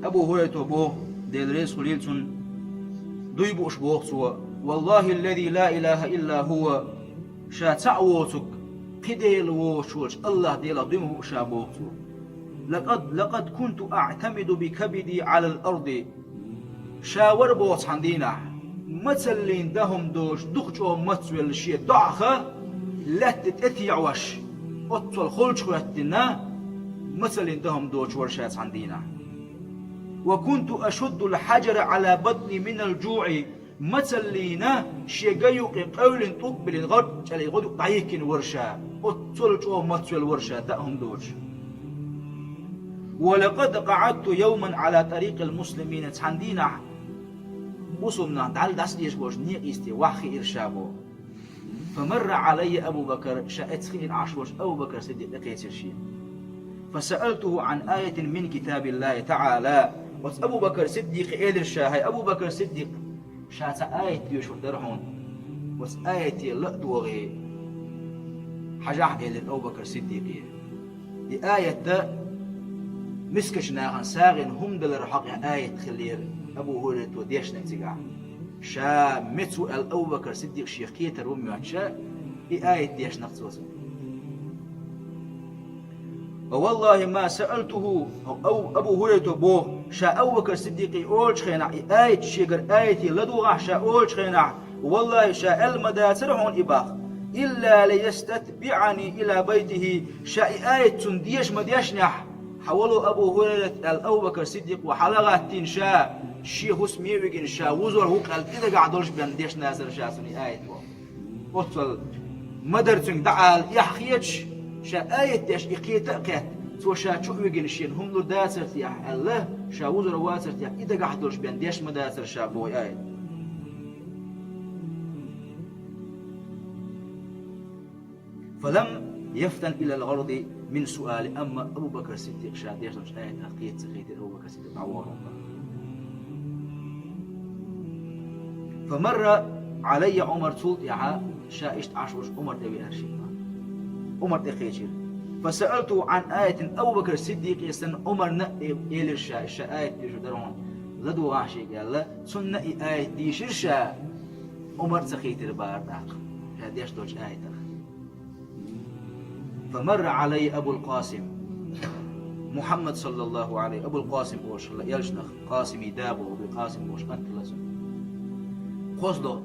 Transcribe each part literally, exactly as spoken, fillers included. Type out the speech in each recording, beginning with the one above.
Абу Хурайрата боху, Дела реза хуьлийла цунна, дуй бууш боху цо: «Валлахи аллази ла илаха илла хува», ша цхьаъ воцург, кхин Дела воцуш волчу АллахӀ-Делах дуй ма буу ша боху цо. «Лакъад, лакъад кунту аътамиду би кабиди Ӏалал арди». Ша вара боху цхьана дийнахь, мацаллин дан хӀума доцуш дукха чӀогӀа мацвелла шен доӀах лаьтта тӀе тӀетеӀош, оццул холчу хӀоьттина, мацаллин дан хӀума доцуш вара ша цхьана дийнахь. «Ва кунту ашуддул хьаджара Ӏала батни минал жуӀи», мацаллина шен ган юкъе къевлина тӀулг а биллина, гӀорд чӀале гӀодук дӀайихкина вара ша, оццул чӀогӀа мацвелла вара ша, даа хӀума доцуш. «Ва лакъад къаӀадту йовман Ӏала тарикъил муслимина», цхьана дийнахь бусулба нах дӀа-, дӀасадеш болчу некъа йисте ваха хиира ша боху. «Фа марра Ӏалайя Абу Бакр», ша эцна хиъна Ӏаш волчу Абу Бакр Сиддикъ тӀекхечира шена. «Фа саалтуху Ӏан аятин мин китабиллахи таӀала». Оцу Абу Бакр Сиддикъе элира ша: «ХӀай Абу Бакр Сиддикъ, ша цхьа аят доьшур дара хьуна. Оцу аяте ла а догӀий, хьажахь», — элира Абу Бакр Сиддикъе. И аят мискачу нахана сагӀина хӀума далар хьокъехь аят хиллера Абу Хурайрата дешнарг цигахь. Ша меца ву аьлла Абу Бакр Сиддикъ шех кхетар ву моьттуш, и аят дешнарг цо цунна. «Ва валлахи ма саалтуху», Абу, Абу Хурайрата боху, ша Абу Бакр Сиддикъе олучу хенахь, и аят шегара аяте ладогӀахь ша олучу хенахь, валлахи, ша аьлла ма дацара хьуна и боху, «илла лиястатбиӀани ила байтихи», ша и аят цунна деша ма дешнехь, «Хьан вало, Абу Хурайрат», — аьлла, Абу Бакр Сиддикъо хьала а гӀаттийна ша, шен хӀусаме а вигина, ша вузор ву-кх аьлла, и дагахь долуш бен дешна дацара ша цунна и аят боху. Оццул ма-дарра цуьнга дӀаала эхь хеташ, ша аят деш и кхета а кхетта, цо ша чу а вигина, шена хӀума лур дацара техьа аьлла, ша вузор вацара техьа, и дагахь долуш бен деш ма дацара ша боху аят. «Фалам яфтан илал гӀарди мин суали», амма Абу Бакр Сиддикъ ша дешначу аятах кхета ца хийтира Абу Бакр Сиддикъ дӀавахара. «Фа марра Ӏалайя Ӏумар», цул тӀаьхьа ша иштта Ӏаш волуш Ӏумар тӀе веара шена. Ӏумар тӀе кхечира. «Фа саалту Ӏан аятин», Абу Бакр Сиддикъе санна Ӏумарна а э-, элира ша, ша аят дийшур дара хьуна, ладогӀахь шега аьлла, цунна и аят дийшира ша, Ӏумар ца хийтира бахара тӀаккха, ша деш долчу аятах. «Фа марра Ӏалайя Абул Къасим». Мухьаммад, саллаллаху Ӏалайхи, Абул Къасим олуш хилла элчанах, Къасимий да боху, Къасим олуш кӀант хилла цуьнан. КхозлагӀа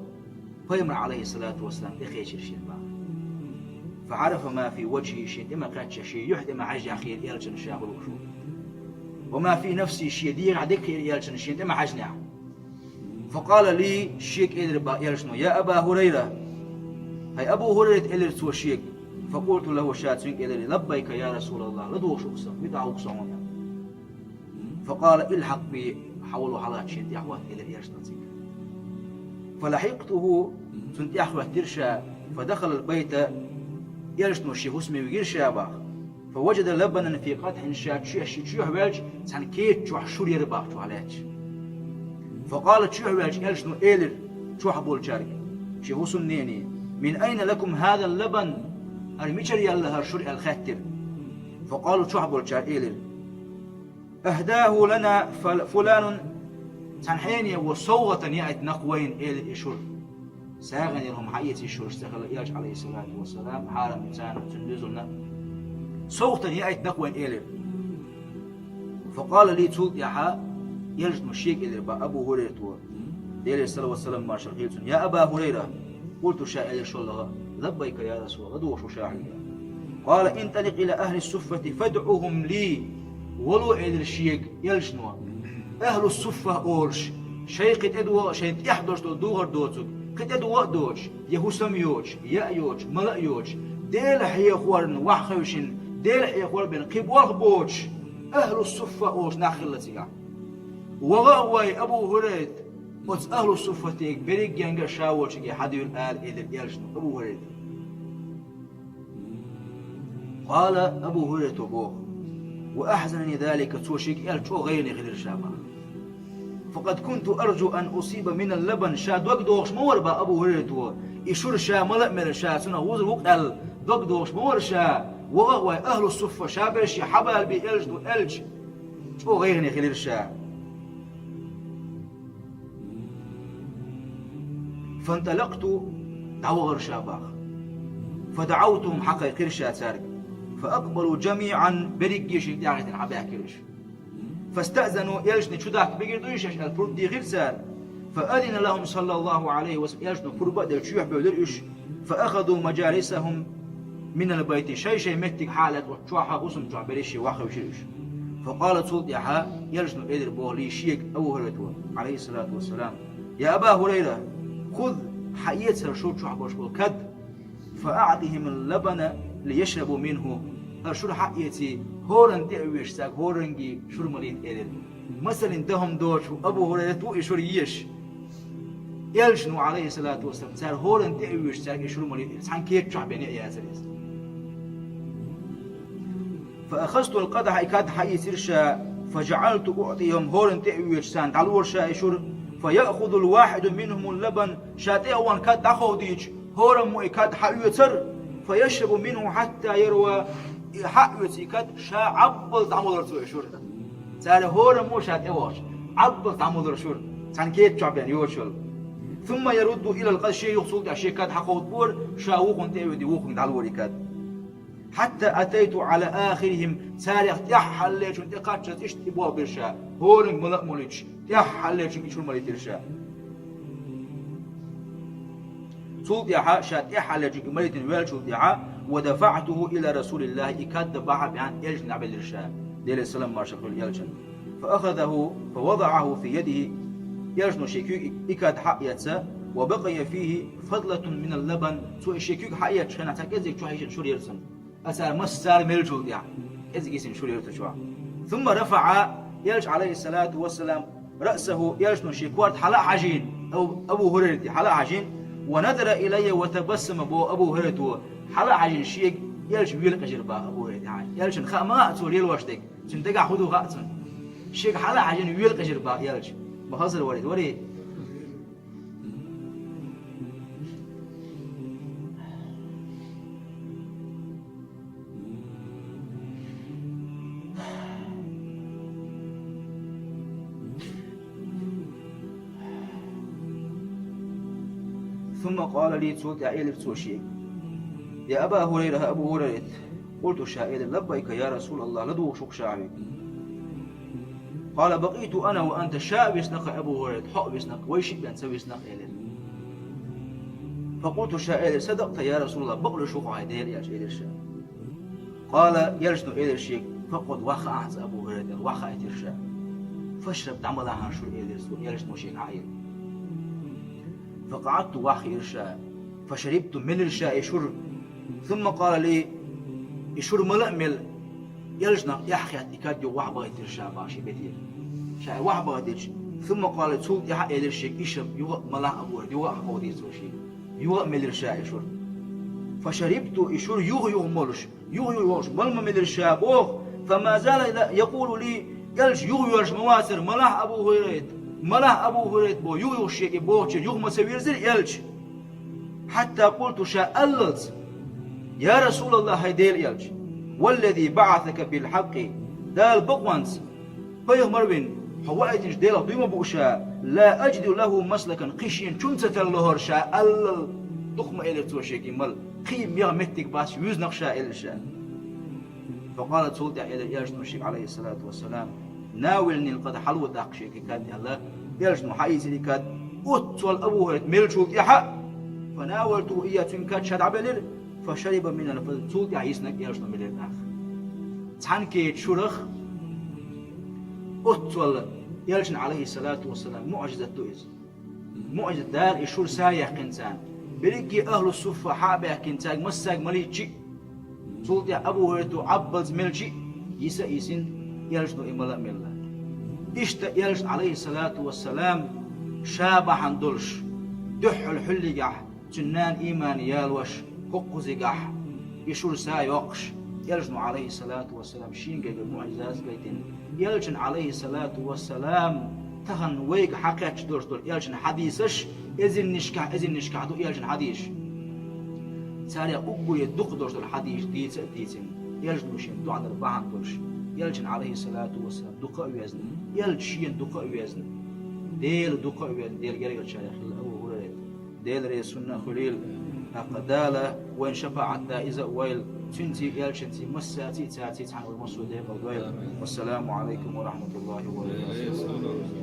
пайхамар, Ӏалайхиссалату вассалам, тӀекхечира шена бахара. «Фа Ӏарафа ма фи ваджхи», шен тӀе ма кхаьчча, шен юьхь тӀе ма хьаьжжехь хийра элчанна ша хӀун лууш ву. «Ва ма фи нафси», шен дегӀахь дерг хийра элчанна шен тӀе ма хьаьжнехь. «Фа къала ли», шега элира бах элчано: «Я Аба Хурайра». «ХӀай Абу Хурайрат», элира цо шега. «Фа къулту лаху», ша цуьнга элира: «Лаббайка, я Расулаллах, ладугӀуш ву-кх со, муьтӀахь ву-кх со хьуна». «Фа къала илхьакъ би», хьан вало хьалаца шена тӀехь хӀотта, элира элчано цуьнга. «Фа лахьикътуху», цунна тӀехь хӀоьттира ша, «фа дахалал байта», элчано шен хӀусаме вигира ша бах. «Фа ваджада лабанан фи къадхьин», ша чоьхьа, ши чоьхьа ваьлча, цхьана кеца чохь шура яра бах чохь лаьтташ. «Фа къала», чоьхьа ваьлча, элчано элира чохь болчаьрга, шен хӀусамнене: «Мин айна лакум хӀазал лабан?» ХӀара мичара яьлла хӀара шура аьлла хаьттира. «Фа къалу», чохь болчара элира: «Ахьдаху лана фал-, фуланун», цхьана хьенево совгӀатана яийта нах вайна, элира и шура. СагӀина яра хӀума хьаэца йиш йолуш ца хилла элча, Ӏалайхиссалату вассалам, хьарам ю царна цуьнан доьзална. СовгӀатана яийта нах вайна, элира. «Фа къала ли», цул тӀаьхьа элчано шега элира бах Абу Хурайрата, Делера салават-салам маршалла хуьлда цунна: «Я Аба Хурайра». «Къулту», ша элира шоллагӀа: «Лаббайка, я Расулаллах, ладугӀуш ву ша хьоьга». «Къала инталикъ ила ахьли суффати фадӀухум ли». «Вало», элира шега элчано, ахьлу суффа олуш, шайн кхин тӀедогӀу, шайна тӀехь долуш долу духар доцург, кхин тӀедогӀу а доцуш, я хӀусам йоцуш, я а йоцуш, мала а йоцуш, Дела хьехорна ваха хевшина, Дела хьехор бен кхин болх боцуш, ахьлу суффа олуш нах хилла цигахь. ВагӀа а вай, Абу Хурайрат, оцу ахьлу суффатега берригенга а ша волчуьнга хьадуьйла, ала элира элчано Абу Хурайрата. Къала, Абу Хурайрата боху: «Ва ахьзанани залика», цо шега аьлла чӀогӀа гӀайгӀане хилира ша бах. «Факъад кунту аржу ан усиба минал лабан», ша дог дохуш ма вара бах Абу Хурайрата, и шура ша мала а мела, ша цунах вузур ву-кх аьлла, дог дохуш ма вара ша, вагӀа а вай, ахьлу суффа, ша берриш хьабалабе элчано аьлча, чӀогӀа гӀайгӀане хилира ша. فانطلقت, дӀавахара ша баха. فدعوتهم, хьакхайкхира ша цаьрга. فأقبلوا جميعا, берригге шийна тӀехьахӀиттина хьабаьхкира уьш. فاستأذنوا, элчане чудаккха мегар дуй шаьш аьлла, пурба дийхира цара. فأذن لهم صلى الله عليه وسلم, элчано пурба а делла, чоьхьа бевлира уьш. فأخذوا مجالسهم من البيت, шай-шай меттиг хьалаьцна, оцу чохь, хӀусам чохь берриш а ваххевшира уьш. فقال, цул тӀаьхьа элчано элира боху шега, Абу ХӀурайрата, عليه الصلاة والسلام: يا أبا هريرة، خذ, хьаэца хӀара шура чохь болуш болу кад, فأعطهم اللبن ليشربوا منه, хӀара шура хьаэций, хӀоранна тӀе а воьдуш цаьрга хӀоранге шура малийта, элира. Масална дан хӀума доцуш ву Абу ХӀурайрат, ву и шура езаш. Элчано, عليه الصلاة والسلام, цара хӀоранна тӀе а воьдуш цаьрга и шура малийта, цхьана кеда чохь бен а яцара иза. فأخذت القدح, и кад хьаийцира ша, فجعلت أعطيهم, хӀоранна тӀе а воьдуш царна дӀалора ша и шура, فيأخذ الواحد منهم اللبن, ша тӀе а вахана кад дӀакховдийча, хӀораммо и кад хьаоьцура, فيشرب منه حتى يروى, и хьаоьцу и кад, ша Ӏаббалц дӀамолура цо и шура. Цара хӀораммо ша тӀе а вахча, Ӏаббалц дӀамолура шура, цхьана кеда чохь бен йоцуш йолу. ثم يرد إلى القدح, шен юха цул тӀаьхьа шен кад хьакховдабора, ша вукхунна тӀе а воьдий, вукхунга дӀалора и кад. حتى أتيت على آخرهم, царах тӀаьххьаллечунна тӀекхаччалц иштта и болх бира ша, хӀоранга мала а молуьйтуш, тӀаьххьаллечуьнга и шура малийтира ша. Цул тӀаьхьа, ша тӀаьххьаллечуьнга и малийтина ваьллачул тӀаьхьа, ودفعته إلى رسول الله, и кад бахьа а баьхьна, элчане дӀабелира ша, Делера салам-маршалла хуьлда элчанна. فأخذه فوضعه في يده, элчано шен куьйга и кад хьаэцна, وبقي فيه فضلة من اللبن, цо и шен куьйга хьаэцначу хенахь цхьа кӀеззиг чохь йисина шура яра цуьнан. Ткъа цара массара меллачул тӀаьхьа кӀеззиг йисина шура яра цу чохь. ثم رفع, элча, عليه الصلاة والسلام, رأسه, элчано шен корта хьала а хьажийна, Абу, Абу ХӀурайрата хьала а хьажийна, ونظر إلي وتبسم, боху Абу ХӀурайрата, хьала а хьажийна шега, элча вела къежира боху Абу ХӀурайрата. Элчанна хаа ма хаьа цо лелош дерг, цуьнан дагахь хӀун ду хаьа цунна. Шега хьала а хьажийна вела къежира боху элча. Ма хазар вара иза, варий? ثم قال لي, цул тӀаьхьа элира цо шега: يا أبا هريرة, хӀай Абу ХӀурайрат. قلت, ша элира: لبيك يا رسول الله, ладугӀуш ву-кх ша хьоьга. قال: بقيت أنا وأنت, ша а висна-кх, хӀай Абу ХӀурайрат, хьо а висна-кх, вай шиъ бен ца висна-кх, элира. فقلت, ша элира: صدقت يا رسول الله, бакъ луьйш ву-кх хьо, хӀай Делан элча, элира ша. قال, элчано элира шега: فقعد, ваххаахьа, Абу ХӀурайрат, аьлла, ваххаийтира ша. فاشرب, дӀамалахьа хӀара шура, элира цо, элчано шега хьаийра. فقعدت, ваххиира ша. فشربت, мелира ша и шура. ثم قال لي, и шура мала а мелла, элчанах эхь хетта, и кад юха охьабахийтира ша боху шен бетера. Ша и охьабахийтича, ثم قال, цул тӀаьхьа элира шега: اشرب, юха а малахьа, Абу ХӀурайрат, юха а хьакховдийра цо шега. Юха а мелира ша и шура. فشربت, и шура юха-юха молуш, юха-юха йолуш, мала ма мелира ша боху. فما زال يقول لي, элча юха йоьллуш ма вацара: малахьа, Абу ХӀурайрат, малахьа, Абу ХӀурайрат, боху, юха-юха шега и бохучуьра юха ма ца вирзира элча. حتى قلت, ша аллалц: يا رسول الله, хӀай Делан элча, والذي بعثك بالحق, Дала бакъонца пайхамар а вина, хьо ваийтинчу Делах дуй ма буу ша, لا أجد له مسلكا, кхин шена чу ма ца талло хӀара, ша аллал, дукха ма элира цо шега и мала, кхин мегӀ меттиг бац, вуьзна-кх ша, элира ша. فقال, цул тӀаьхьа элира элчано шега, عليه الصلاة والسلام: ناولني القدح, хьалаводаккха шега и кад, аьлла, элчано хьаийцира и кад, оццул Абу ХӀурайрат меллачул тӀаьхьа, فناولته إياه, цуьнга кад ша дӀабелира, فشرب منه الفضل, цул тӀаьхьа йисна-кх элчано мелира нах. Цхьана кеда шурах оццул элчан, عليه الصلاة والسلام, муӀжизат ду иза. МуӀжизат, Дала и шура са яьккхина царна. Берриге ахӀлу суффа хьа а баьхкина, цаьрга массаьрга малийча, цул тӀаьхьа Абу ХӀурайрата Ӏаббалц мелча, йиса а йисина, элчано и мала а мелла. Иштта элча, عليه الصلاة والسلام, ша бахьана долуш, дуьххьал хьуьллигахь, цуьнан нана ийман ялош, хӀокхузигахь, и шура са йоккхуш, элчано, عليه الصلاة والسلام, шен гайгара муӀжизат гайтина. Элчан, عليه الصلاة والسلام, тахана вайга хьакхетташ долуш долу элчан хьадисаш, эзарнашкахь, эзарнашкахь ду элчан хьадисаш. Царех уггаре дукха долуш долу хьадисаш дийца а дийцина, элчано шена доӀа дар бахьана долуш, элчан, عليه الصلاة والسلام, дукха а везна, элча шена дукха а везна, Дела дукха а везна, Делан гергарчарех хилла Абу ХӀурайрат. Дела реза цунна а хуьлийла. ТӀаккха Дала вайн шапаӀат дан иза а войла, цуьнций, элчанций, массаций, цаьрций цхьаьна вай массо а декъал дойла. Вассаламу Ӏалайкум ва рахьматуллахӀи ва баракатухӀ.